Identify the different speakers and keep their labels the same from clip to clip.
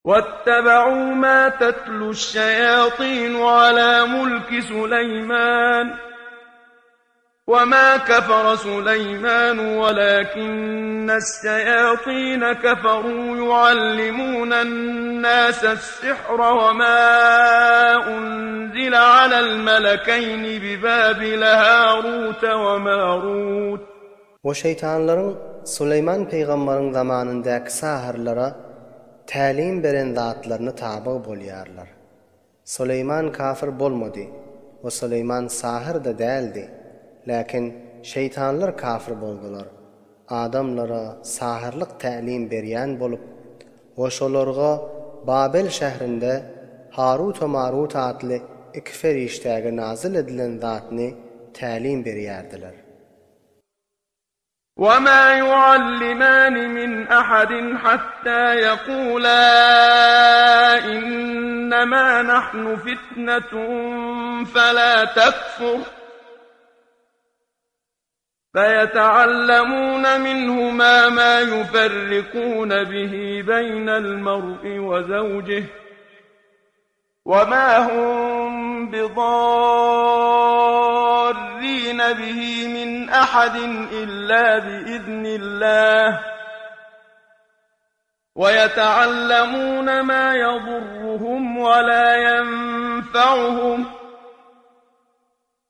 Speaker 1: واتبعوا ما تتلو الشياطين على ملك سليمان وما كفر سليمان ولكن الشياطين كفروا يعلمون الناس السحر وما أنزل على الملكين ببابل هاروت وماروت
Speaker 2: We şeýtanlaryň Süleýman pygambaryň zamanyndaky sahyrlara tälim beren zatlaryna tabyg bolýarlar. Süleýman kafir bolmady we Süleýman sahyr-da däldi. Läkin şeýtanlar kafir boldular. Adamlara sahyrlyk tälim berýän bolup we şolarga Babel şährinde Harut we Marut atly iki ferişdäge nazyl edilen zatny tälim berýärdiler.
Speaker 1: وما يعلمان من أحد حتى يقولا إنما نحن فتنة فلا تكفر فيتعلمون منهما ما يفرقون به بين المرء وزوجه وما هم بضارين به من أحد إلا بإذن الله ويتعلمون ما يضرهم ولا ينفعهم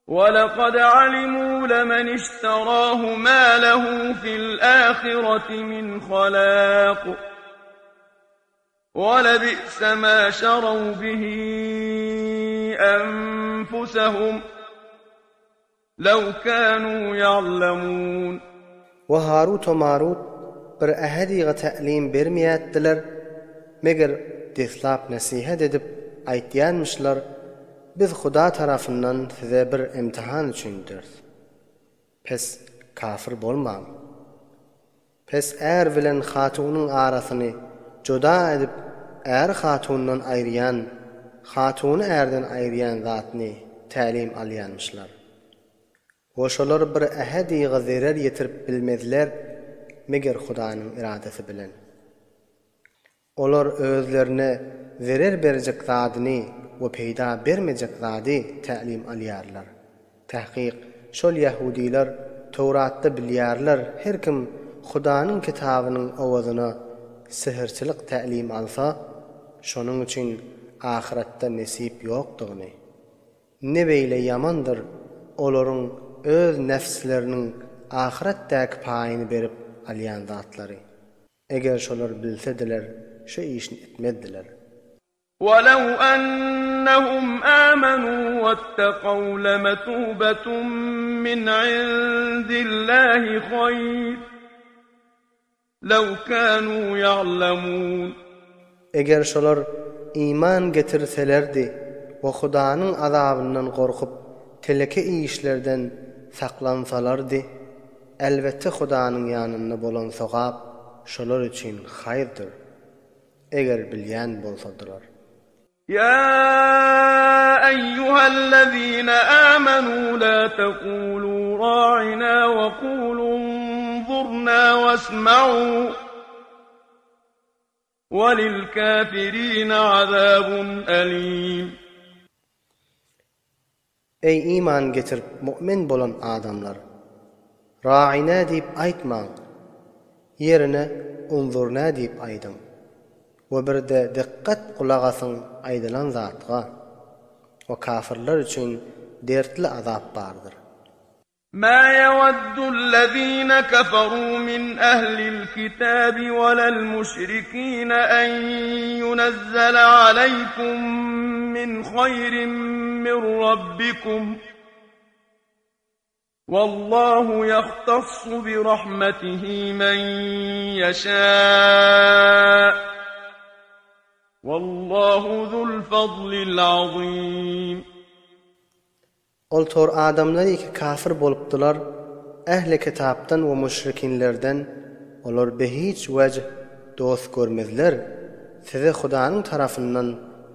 Speaker 1: ولقد علموا لمن اشتراه ما له في الآخرة من خلاق ولبئس ما شروا به أنفسهم لو كانوا يعلمون
Speaker 2: We Harut we Marut bir ähediga tälim bermeýätdiler, meger deslap nesihat edip aýtýanmyşlar, Biz Huda tarapyndan size bir imtihan üçindiris. Pes kafir bolmaň. Pes är bilen hatunyň arasyny juda edip äri hatundan aýyrýan, hatuny ärden aýyrýan zatny tälim alýanmyşlar. We şolar bir ähediga zerer ýetirip bilmezler meger Hudanyň iradasy bilen. Olar özlerine zerer berjek zadyny we peýda bermejek zady tälim alýarlar. Tahkyk, şol ýahudylar Töwratda bilýärler, her kim Hudanyň kitabynyň owazyna sihirçilik tälim alsa, şonuň üçin ahyretde nesip ýokdugyny. Ne beýle ýamandyr olaryň öz nefsleriniň ahyretdäki paýyny berip alýan zatlary. Eger şolar bilsediler, şu işni etmezdiler.
Speaker 1: ولو أنهم آمنوا واتقوا لمثوبة من عند الله خير لو كانوا يعلمون
Speaker 2: Eger şolar iman getirselerdi we Hudanyň azabyndan gorkup teleke işlerden saklansalardy, Elbetde Hudanyň ýanynda bolan sogap şolar üçin haýyrdyr, eger bilýän bolsadylar.
Speaker 1: Ýa eýýuhellezine âmenû lâ tekulû râ'inâ ve kulû unzurnâ vesme'û ve lilkâfirîne azâbun elîm.
Speaker 2: Eý iman getirip mu'min bolan adamlar! Ra'inä diýip aýtmaň, ýerine unzurnä diýip aýdyň we birde dykgat gulak asyň aýdylan zatga we kafyrlar üçin dertli azap bardyr.
Speaker 1: ما يود الذين كفروا من أهل الكتاب ولا المشركين أن ينزل عليكم من خير من ربكم والله يختص برحمته من يشاء والله ذو الفضل العظيم
Speaker 2: Ol tor adamlar ki kafir bolupdylar, ähli kitapdan we müşrikinlerden olar behiç wejh dost görmezler size Hudanyň tarapyndan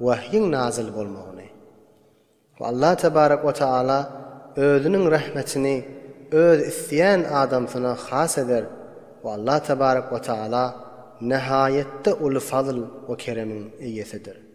Speaker 2: wahýyň nazyl bolmagyny. We Allah tebarek we taala özüniň rehmetini öz isleýän adamsyna has eder we Allah tebarek we taala. nähaýetde uly fazl we keremiň eýesidir.